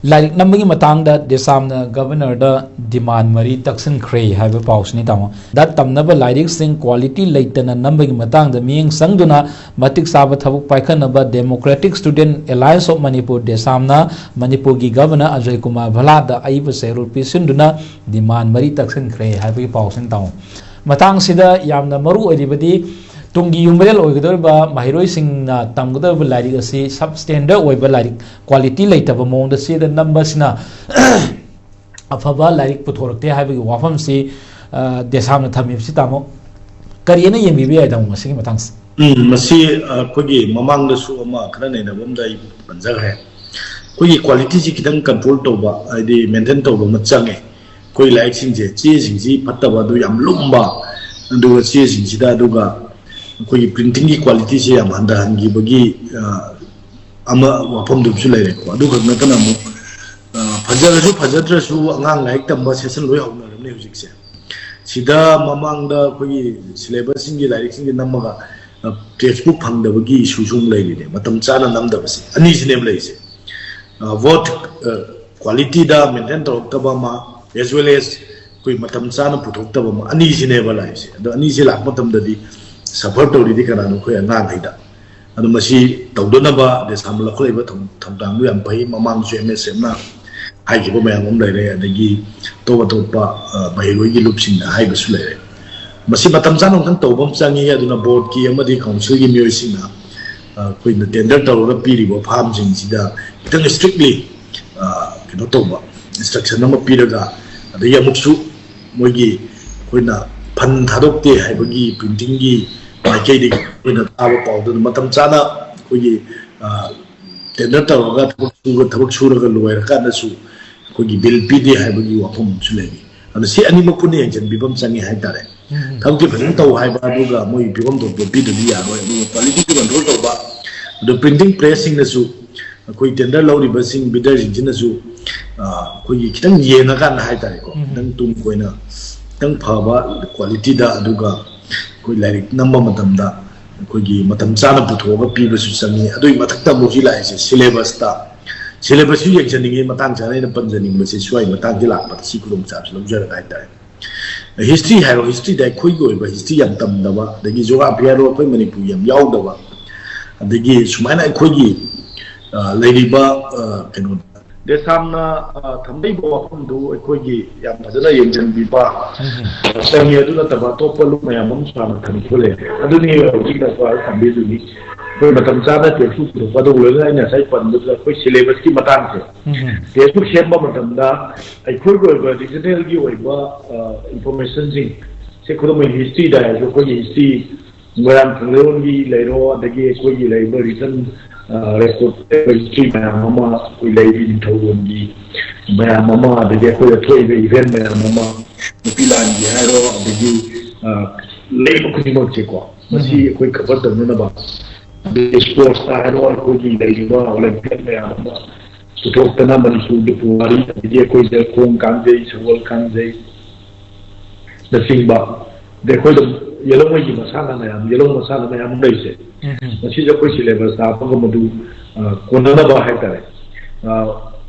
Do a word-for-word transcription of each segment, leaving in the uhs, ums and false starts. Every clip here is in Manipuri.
ꯂꯥꯏꯔꯤꯛ ꯅꯝꯕꯒꯤ ꯃꯇꯥꯡꯗ ꯗꯦꯁꯥꯝꯅ ꯒꯕꯔꯅꯔꯗ ꯗꯤꯃꯥꯟ ꯃꯔꯤ ꯇꯛꯁꯤꯟꯈ꯭ꯔꯦ ꯍꯥꯏꯕ ꯄꯥꯎꯁꯤꯅꯤ, ꯇꯥꯃꯣ꯫ ꯗ ꯇꯝꯅꯕ ꯂꯥꯏꯔꯤꯛꯁꯤꯡ ꯀ꯭ꯋꯥꯂꯤꯇꯤ ꯂꯩꯇꯅ ꯅꯝꯕꯒꯤ ꯃꯇꯥꯡꯗ ꯃꯤꯠꯌꯦꯡ ꯆꯪꯗꯨꯅ ꯃꯇꯤꯛ ꯆꯥꯕ ꯊꯕꯛ ꯄꯥꯏꯈꯠꯅꯕ Democratic Student Alliance of Manipur, ꯗꯦꯁꯥꯝꯅ ꯃꯅꯤꯄꯨꯔꯒꯤ ꯒꯕꯔꯅꯔ ꯑꯖꯌ ꯀꯨꯃꯥꯔ ꯚꯜꯂꯥꯗ ꯑꯏꯕ ꯆꯦꯔꯣꯜ ꯄꯤꯁꯤꯟꯗꯨꯅ ꯗꯤꯃꯥꯟ ꯃꯔꯤ ꯇꯛꯁꯤꯟꯈ꯭ꯔꯦ ꯍꯥꯏꯕꯒꯤ ꯄꯥꯎꯁꯤꯅꯤ, ꯇꯥꯃꯣ꯫ ꯃꯇꯥꯡꯁꯤꯗ ꯌꯥꯝꯅ ꯃꯔꯨ ꯑꯣꯏꯔꯤꯕꯗꯤ ꯇꯨꯡꯒꯤ ꯌꯨꯝꯕꯔꯦꯜ ꯑꯣꯏꯒꯗꯧꯔꯤꯕ ꯃꯍꯩꯔꯣꯏꯁꯤꯡꯅ ꯇꯝꯒꯗꯧꯔꯤꯕ ꯂꯥꯏꯔꯤꯛ ꯑꯁꯤ ꯁꯕ ꯁ꯭ꯇꯦꯟꯗꯔꯗ ꯑꯣꯏꯕ ꯂꯥꯏꯔꯤꯛ, ꯀ꯭ꯋꯥꯂꯤꯇꯤ ꯂꯩꯇꯕ ꯃꯑꯣꯡꯗ ꯆꯦꯗ ꯅꯝꯕꯁꯤꯅ ꯑꯐꯕ ꯂꯥꯏꯔꯤꯛ ꯄꯨꯊꯣꯔꯛꯇꯦ ꯍꯥꯏꯕꯒꯤ ꯋꯥꯐꯝꯁꯤ, ꯑ, ꯗꯦꯁꯥꯝꯅ ꯊꯝꯃꯤꯕꯁꯤ, ꯇꯥꯃꯣ, ꯀꯔꯤ ꯍꯥꯏꯅ ꯌꯦꯡꯕꯤꯕ ꯌꯥꯏ, ꯇꯥꯃꯣ, ꯃꯁꯤꯒꯤ ꯃꯇꯥꯡꯁꯤ? ꯎꯝ, ꯃꯁꯤ, ꯑ, ꯑꯩꯈꯣꯏꯒꯤ ꯃꯃꯥꯡꯗꯁꯨ ꯑꯃ ꯈꯔ ꯅꯩꯅꯕ ꯑꯃꯗ ꯑꯩ ꯄꯟꯖꯈ꯭ꯔꯦ꯫ ꯑꯩꯈꯣꯏꯒꯤ ꯀ꯭ꯋꯥꯂꯤꯇꯤꯁꯤ ꯈꯤꯇꯪ ꯀꯟꯇ꯭ꯔꯣꯜ ꯇꯧꯕ, ꯍꯥꯏꯗꯤ ꯃꯦꯟꯇꯦꯟ ꯇꯧꯕ ꯑꯃ ꯆꯪꯉꯦ꯫ ꯑꯩꯈꯣꯏ ꯂꯥꯏꯔꯤꯛꯁꯤꯡꯁꯦ, ꯆꯦꯁꯤꯡꯁꯤ ꯐꯠꯇꯕ, ꯑꯗꯨ ꯌꯥꯝ ꯂꯨꯝꯕ, ꯑꯗꯨꯒ ꯆꯦꯁꯤꯡꯁꯤꯗ, ꯑꯗꯨꯒ ꯑꯩꯈꯣꯏꯒꯤ ꯄ꯭ꯔꯤꯟꯇꯤꯡꯒꯤ ꯀ꯭ꯋꯥꯂꯤꯇꯤꯁꯦ ꯌꯥꯝ ꯍꯟꯊꯍꯟꯈꯤꯕꯒꯤ, ꯑ, ꯑꯃ ꯋꯥꯐꯝꯗꯨ ꯑꯃꯁꯨ ꯂꯩꯔꯦꯀꯣ꯫ ꯑꯗꯨꯈꯛ ꯅꯠꯇꯅ ꯑꯃꯨꯛ, ꯑ, ꯐꯖꯔꯁꯨ ꯐꯖꯗ꯭ꯔꯁꯨ ꯑꯉꯥꯡ ꯂꯥꯏꯔꯤꯛ ꯇꯝꯕ ꯁꯦꯁꯟ ꯂꯣꯏ ꯍꯧꯅꯔꯕꯅꯤ ꯍꯧꯖꯤꯛꯁꯦ꯫ ꯁꯤꯗ ꯃꯃꯥꯡꯗ ꯑꯩꯈꯣꯏꯒꯤ ꯁꯤꯂꯦꯕꯁꯁꯤꯡꯒꯤ ꯂꯥꯏꯔꯤꯛꯁꯤꯡꯁꯦ ꯅꯝꯃꯒ, ꯑ, ꯇꯦꯛꯁ ꯕꯨꯛ ꯐꯪꯗꯕꯒꯤ ꯏꯁꯨꯁꯨ ꯑꯃꯨꯛ ꯂꯩꯔꯤꯅꯦ, ꯃꯇꯝ ꯆꯥꯅ ꯅꯝꯗꯕꯁꯦ꯫ ꯑꯅꯤꯁꯤꯅꯦꯕ ꯂꯩꯔꯤꯁꯦ꯫ ꯑ, ꯕꯣꯠ, ꯑ, ꯀ꯭ꯋꯥꯂꯤꯇꯤꯗ ꯃꯦꯟꯇꯦꯟ ꯇꯧꯔꯛꯇꯕ ꯑꯃ, as well as ꯑꯩꯈꯣꯏ ꯃꯇꯝ ꯆꯥꯅ ꯄꯨꯊꯣꯛꯇꯕ ꯑꯃ, ꯑꯅꯤꯁꯤꯅꯦꯕ ꯂꯥꯛꯏꯁꯦ꯫ ꯑꯗꯣ ꯑꯅꯤꯁꯤ ꯂꯥꯛꯄ ꯃꯇꯝꯗꯗꯤ ꯁꯐꯔ ꯇꯧꯔꯤꯗꯤ ꯀꯅꯥꯅꯣ? ꯑꯩꯈꯣꯏ ꯑꯉꯥꯡꯈꯩꯗ꯫ ꯑꯗꯣ ꯃꯁꯤ ꯇꯧꯗꯅꯕ ꯗꯦꯁꯥꯝꯅ ꯂꯧꯈꯠꯂꯛꯏꯕ ꯊꯧ-, ꯊꯧꯗꯥꯡꯗꯨ ꯌꯥꯝ ꯐꯩ꯫ ꯃꯃꯥꯡꯁꯨ ꯑꯦꯝ ꯑꯦꯁ ꯑꯦꯐꯅ ꯍꯥꯏꯈꯤꯕ ꯃꯌꯥꯝ ꯑꯃ ꯂꯩꯔꯦ, ꯑꯗꯒꯤ ꯑꯇꯣꯞ ꯑꯇꯣꯞꯄ, ꯑ, ꯃꯍꯩꯔꯣꯏꯒꯤ ꯂꯨꯞꯁꯤꯡꯅ ꯍꯥꯏꯕꯁꯨ ꯂꯩꯔꯦ꯫ ꯃꯁꯤ ꯃꯇꯝ ꯆꯥꯅ ꯑꯃꯨꯛꯇꯪ ꯇꯧꯕ ꯑꯃ ꯆꯪꯉꯤ꯫ ꯑꯗꯨꯅ ꯕꯣꯔꯗꯀꯤ ꯑꯃꯗꯤ ꯀꯥꯎꯟꯁꯤꯜꯒꯤ ꯃꯤꯑꯣꯏꯁꯤꯡꯅ, ꯑ, ꯑꯩꯈꯣꯏꯅ ꯇꯦꯟꯗꯔ ꯇꯧꯔꯒ ꯄꯤꯔꯤꯕ ꯐꯥꯝꯁꯤꯡꯁꯤꯗ ꯈꯤꯇꯪ ꯏꯁꯇ꯭ꯔꯤꯛꯂꯤ, ꯑ, ꯀꯩꯅꯣ ꯇꯧꯕ, ꯏꯟꯁꯇ꯭ꯔꯛꯁꯟ ꯑꯃ ꯄꯤꯔꯒ, ꯑꯗꯒꯤ ꯑꯃꯨꯛꯁꯨ ꯃꯣꯏꯒꯤ ꯑꯩꯈꯣꯏꯅ ꯐꯟ ꯊꯥꯗꯣꯛꯇꯦ ꯍꯥꯏꯕꯒꯤ ꯄ꯭ꯔꯤꯟꯇꯤꯡꯒꯤ ꯃꯥꯏꯀꯩꯗꯒꯤ ꯑꯩꯈꯣꯏꯅ ꯇꯥꯕ ꯄꯥꯎꯗꯨ ꯃꯇꯝ ꯆꯥꯅ ꯑꯩꯈꯣꯏꯒꯤ, ꯑ, ꯇꯦꯟꯗꯔ ꯇꯧꯔꯒ ꯊꯕꯛ ꯁꯨꯕ, ꯊꯕꯛ ꯁꯨꯔꯒ ꯂꯣꯏꯔꯀꯥꯟꯗꯁꯨ ꯑꯩꯈꯣꯏꯒꯤ ꯕꯤꯜ ꯄꯤꯗꯦ ꯍꯥꯏꯕꯒꯤ ꯋꯥꯐꯝ ꯑꯃꯁꯨ ꯂꯩꯔꯤ꯫ ꯑꯗꯣ ꯁꯤ ꯑꯅꯤꯃꯛ ꯄꯨꯟꯅ ꯌꯦꯡꯁꯤꯟꯕꯤꯕ ꯑꯃ ꯆꯪꯉꯤ ꯍꯥꯏꯇꯥꯔꯦ꯫ ꯎꯝ, ꯎꯝ꯫ ꯊꯕꯛꯇꯤ ꯐꯖꯅ ꯇꯧ ꯍꯥꯏꯕ, ꯑꯗꯨꯒ ꯃꯣꯏ ꯄꯤꯐꯝ ꯊꯣꯛꯄ ꯄꯤꯗ꯭ꯔꯗꯤ ꯌꯥꯔꯣꯏ, ꯑꯗꯨꯒ ꯀ꯭ꯋꯥꯂꯤꯇꯤꯁꯨ ꯀꯟꯇ꯭ꯔꯣꯜ ꯇꯧꯕ꯫ ꯑꯗꯣ ꯄ꯭ꯔꯤꯟꯇꯤꯡ ꯄ꯭ꯔꯦꯁꯁꯤꯡꯅꯁꯨ, ꯑꯩꯈꯣꯏ ꯇꯦꯟꯗꯔ ꯂꯧꯔꯤꯕꯁꯤꯡ, ꯕꯤꯗꯔꯁꯤꯡꯁꯤꯅꯁꯨ, ꯑ, ꯑꯩꯈꯣꯏꯒꯤ ꯈꯤꯇꯪ ꯌꯦꯡꯉꯀꯥꯟꯗ ꯍꯥꯏꯇꯥꯔꯦꯀꯣ, ꯎꯝ꯫ ꯈꯤꯇꯪ ꯇꯨꯡ ꯀꯣꯏꯅ ꯈꯤꯇꯪ ꯐꯕ ꯀ꯭ꯋꯥꯂꯤꯇꯤꯗ, ꯑꯗꯨꯒ ꯑꯩꯈꯣꯏ ꯂꯥꯏꯔꯤꯛ ꯅꯝꯕ ꯃꯇꯝꯗ ꯑꯩꯈꯣꯏꯒꯤ ꯃꯇꯝ ꯆꯥꯅ ꯄꯨꯊꯣꯛꯑꯒ ꯄꯤꯕꯁꯨ ꯆꯪꯉꯤ꯫ ꯑꯗꯨꯒꯤ ꯃꯊꯛꯇ ꯑꯃꯨꯛ ꯍꯧꯖꯤꯛ ꯂꯥꯛꯏꯁꯦ ꯁꯤꯂꯦꯕꯁꯇ ꯁꯤꯂꯦꯕꯁꯁꯨ ꯌꯦꯡꯖꯅꯤꯡꯉꯤ꯫ ꯃꯇꯥꯡ ꯆꯥꯅ ꯑꯩꯅ ꯄꯟꯖꯅꯤꯡꯕꯁꯦ ꯁ꯭ꯋꯥꯏ ꯃꯇꯥꯡꯁꯤ ꯂꯥꯛꯄꯗ ꯁꯤ ꯈꯨꯗꯣꯡꯆꯥꯕꯁꯤ ꯂꯧꯖꯔꯒ ꯍꯥꯏꯇꯥꯔꯦ꯫ ꯍꯤꯁꯇ꯭ꯔꯤ ꯍꯥꯏꯔꯣ, ꯍꯤꯁꯇ꯭ꯔꯤꯗ ꯑꯩꯈꯣꯏꯒꯤ ꯑꯣꯏꯕ ꯍꯤꯁꯇ꯭ꯔꯤ ꯌꯥꯝ ꯇꯝꯗꯕ, ꯑꯗꯒꯤ ꯖꯣꯒ꯭ꯔꯥꯐꯤ ꯍꯥꯏꯔꯣ, ꯑꯩꯈꯣꯏ ꯃꯅꯤꯄꯨꯔ ꯌꯥꯝ ꯌꯥꯎꯗꯕ, ꯑꯗꯒꯤ ꯁꯨꯃꯥꯏꯅ ꯑꯩꯈꯣꯏꯒꯤ ꯑ, ꯂꯩꯔꯤꯕ ꯑ, ꯀꯩꯅꯣ ꯗꯦꯁꯥꯝꯅ ꯑ, ꯊꯝꯂꯛꯏꯕ ꯋꯥꯐꯝꯗꯨ ꯑꯩꯈꯣꯏꯒꯤ ꯌꯥꯝ ꯐꯖꯅ ꯌꯦꯡꯁꯤꯟꯕꯤꯕ ꯆꯪꯉꯤ꯫ ꯑꯗꯨ ꯅꯠꯇꯕ ꯑꯇꯣꯞꯄ ꯂꯨꯞ ꯃꯌꯥꯝ ꯑꯃꯁꯨ ꯍꯥꯟꯅ ꯊꯝꯈꯤꯕ ꯂꯩ꯫ ꯑꯗꯨꯅꯤ ꯍꯧꯖꯤꯛ ꯅꯧꯄꯥ ꯊꯝꯕꯤꯗꯨꯅꯤ꯫ ꯑꯩꯈꯣꯏ ꯃꯇꯝ ꯆꯥꯅ ꯇꯦꯛꯁꯕꯨꯛ ꯄꯨꯊꯣꯛꯄ, ꯑꯗꯨꯒ ꯂꯣꯏꯅꯅ ꯑꯩꯅ ꯉꯁꯥꯏ ꯄꯟꯕꯗꯨꯗ ꯑꯩꯈꯣꯏ ꯁꯤꯂꯦꯕꯁꯀꯤ ꯃꯇꯥꯡꯁꯦ, ꯎꯝ꯫ ꯇꯦꯛꯁꯕꯨꯛ ꯁꯦꯝꯕ ꯃꯇꯝꯗ ꯑꯩꯈꯣꯏꯒꯤ ꯑꯣꯏꯕ ꯔꯤꯖꯅꯦꯜꯒꯤ ꯑꯣꯏꯕ ꯏꯟꯐꯣꯔꯃꯦꯁꯟꯁꯤꯡ ꯁꯦ, ꯈꯨꯗꯝ ꯑꯣꯏꯅ ꯍꯤꯁꯇ꯭ꯔꯤꯗ ꯍꯥꯏꯔꯁꯨ, ꯑꯩꯈꯣꯏꯒꯤ ꯍꯤꯁꯇ꯭ꯔꯤ, ꯃꯣꯏꯔꯥꯡ ꯊꯥꯡꯃꯩꯕꯟꯒꯤ ꯂꯩꯔꯣ, ꯑꯗꯒꯤ ꯑꯩꯈꯣꯏꯒꯤ ꯂꯩꯔꯤꯕ ꯔꯤꯖꯟ ꯔꯦꯀꯣꯔꯗ ꯍꯤꯁꯇ꯭ꯔꯤ ꯃꯌꯥꯝ ꯑꯃ, ꯑꯩꯈꯣꯏ ꯂꯩꯔꯤ ꯅꯤꯡꯊꯧꯔꯣꯟꯒꯤ ꯃꯌꯥꯝ ꯑꯃ, ꯑꯗꯒꯤ ꯑꯩꯈꯣꯏꯗ ꯊꯣꯛꯏꯕ ꯏꯚꯦꯟ ꯃꯌꯥꯝ ꯑꯃ, ꯅꯨꯄꯤ ꯂꯥꯟꯒꯤ ꯍꯥꯏꯔꯣ, ꯑꯗꯒꯤ ꯑ, ꯂꯩꯕ ꯈꯨꯗꯤꯡꯃꯛꯁꯦꯀꯣ, ꯃꯁꯤ ꯎꯝ꯫ ꯑꯩꯈꯣꯏ ꯀꯚꯔ ꯇꯧꯅꯅꯕ, ꯑꯗꯒꯤ ꯁ꯭ꯄꯣꯔꯠꯁꯇ ꯍꯥꯏꯔꯣ, ꯑꯩꯈꯣꯏꯒꯤ ꯂꯩꯔꯤꯕ ꯑꯣꯂꯦꯝꯄꯤꯌꯟ ꯃꯌꯥꯝ ꯑꯃ ꯄꯨꯊꯣꯛꯇꯅ ꯃꯅꯤꯄꯨꯔꯒꯤ ꯄꯨꯋꯥꯔꯤ, ꯑꯗꯒꯤ ꯑꯩꯈꯣꯏꯗ ꯈꯣꯡ ꯀꯥꯡꯖꯩ, ꯁꯒꯣꯜ ꯀꯥꯡꯖꯩ, ꯅꯆꯤꯡꯕ, ꯑꯗꯩ ꯑꯩꯈꯣꯏꯗ ꯌꯦꯂꯣꯡꯉꯩꯒꯤ ꯃꯁꯥꯟꯅ ꯃꯌꯥꯝ, ꯌꯦꯂꯣꯡ ꯃꯁꯥꯟꯅ ꯃꯌꯥꯝ ꯑꯃ ꯂꯩꯔꯤꯁꯦ, ꯎꯝ꯫ ꯃꯁꯤꯁꯨ ꯑꯩꯈꯣꯏ ꯁꯤꯂꯦꯕꯁꯇ ꯍꯥꯞꯄꯒ ꯃꯗꯨ ꯑ, ꯀꯣꯟꯅꯅꯕ ꯍꯥꯏꯇꯥꯔꯦ, ꯑ,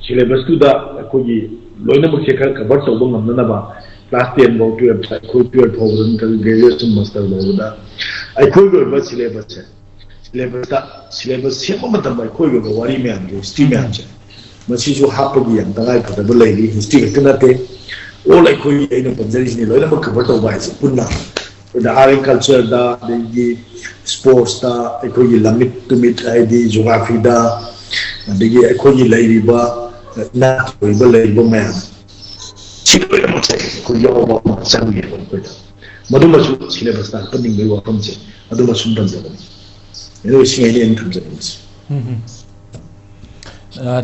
ꯁꯤꯂꯦꯕꯁꯇꯨꯗ ꯑꯩꯈꯣꯏꯒꯤ ꯂꯣꯏꯅꯃꯛꯁꯦ ꯈꯔ ꯀꯚꯔ ꯇꯧꯕ ꯉꯝꯅꯅꯕ, ꯀ꯭ꯂꯥꯁ ꯇꯦꯟ ꯐꯥꯎ, ꯇꯨꯌꯦꯜꯞ, ꯑꯩꯈꯣꯏ ꯇꯨꯌꯦꯜꯞ ꯐꯥꯎꯕꯗ ꯅꯠꯇ꯭ꯔꯒ ꯒ꯭ꯔꯦꯖꯨꯑꯦꯁꯟ, ꯃꯥꯁꯇꯔ ꯐꯥꯎꯕꯗ ꯑꯩꯈꯣꯏꯒꯤ ꯑꯣꯏꯕ ꯁꯤꯂꯦꯕꯁꯁꯦ, ꯁꯤꯂꯦꯕꯁꯇ, ꯁꯤꯂꯦꯕꯁ ꯁꯦꯝꯕ ꯃꯇꯝꯗ ꯑꯩꯈꯣꯏꯒꯤ ꯑꯣꯏꯕ ꯋꯥꯔꯤ ꯃꯌꯥꯝꯁꯦ, ꯍꯤꯁꯇ꯭ꯔꯤ ꯃꯌꯥꯝꯁꯦ, ꯃꯁꯤꯁꯨ ꯍꯥꯞꯄꯒꯤ ꯌꯥꯝ ꯇꯉꯥꯏ ꯐꯗꯕ ꯂꯩꯔꯤ꯫ ꯍꯤꯁꯇ꯭ꯔꯤ ꯈꯛꯇ ꯅꯠꯇꯦ, ꯑꯣꯜ ꯑꯩꯈꯣꯏꯒꯤ ꯑꯩꯅ ꯄꯟꯖꯔꯤꯁꯤꯅꯦ, ꯂꯣꯏꯅꯃꯛ ꯀꯚꯔ ꯇꯧꯕ ꯍꯥꯏꯁꯦ ꯄꯨꯟꯅ꯫ ꯑꯩꯈꯣꯏꯗ ꯑꯥꯔꯠ ꯑꯦꯟ ꯀꯜꯆꯔꯗ, ꯑꯗꯒꯤ ꯁ꯭ꯄꯣꯔꯠꯁꯇ, ꯑꯩꯈꯣꯏꯒꯤ ꯂꯝꯃꯤꯠ ꯇꯨꯃꯤꯠ ꯍꯥꯏꯗꯤ ꯖꯣꯒ꯭ꯔꯥꯐꯤꯗ, ꯑꯗꯒꯤ ꯑꯩꯈꯣꯏꯒꯤ ꯂꯩꯔꯤꯕ ꯏꯅꯥꯛ ꯈꯨꯟꯕ ꯂꯩꯔꯤꯕ ꯃꯌꯥꯝ, ꯁꯤ ꯂꯣꯏꯅꯃꯛꯁꯦ ꯑꯩꯈꯣꯏ ꯌꯥꯎꯕ ꯑꯃ ꯆꯪꯉꯦꯕ ꯑꯩꯈꯣꯏꯗ꯫ ꯃꯗꯨꯃꯁꯨ ꯁꯤꯂꯦꯕꯁꯇ ꯍꯥꯞꯍꯟꯅꯤꯡꯕꯒꯤ ꯋꯥꯐꯝꯁꯦ ꯑꯗꯨꯃꯁꯨ ꯊꯝꯖꯕꯅꯤ꯫ ꯑꯗꯨꯒ ꯁꯤꯉꯩꯅꯤ ꯑꯩꯅ ꯊꯝꯖꯅꯤꯡꯕꯁꯦ꯫ ꯎꯝ ꯍꯝ꯫ ꯑ,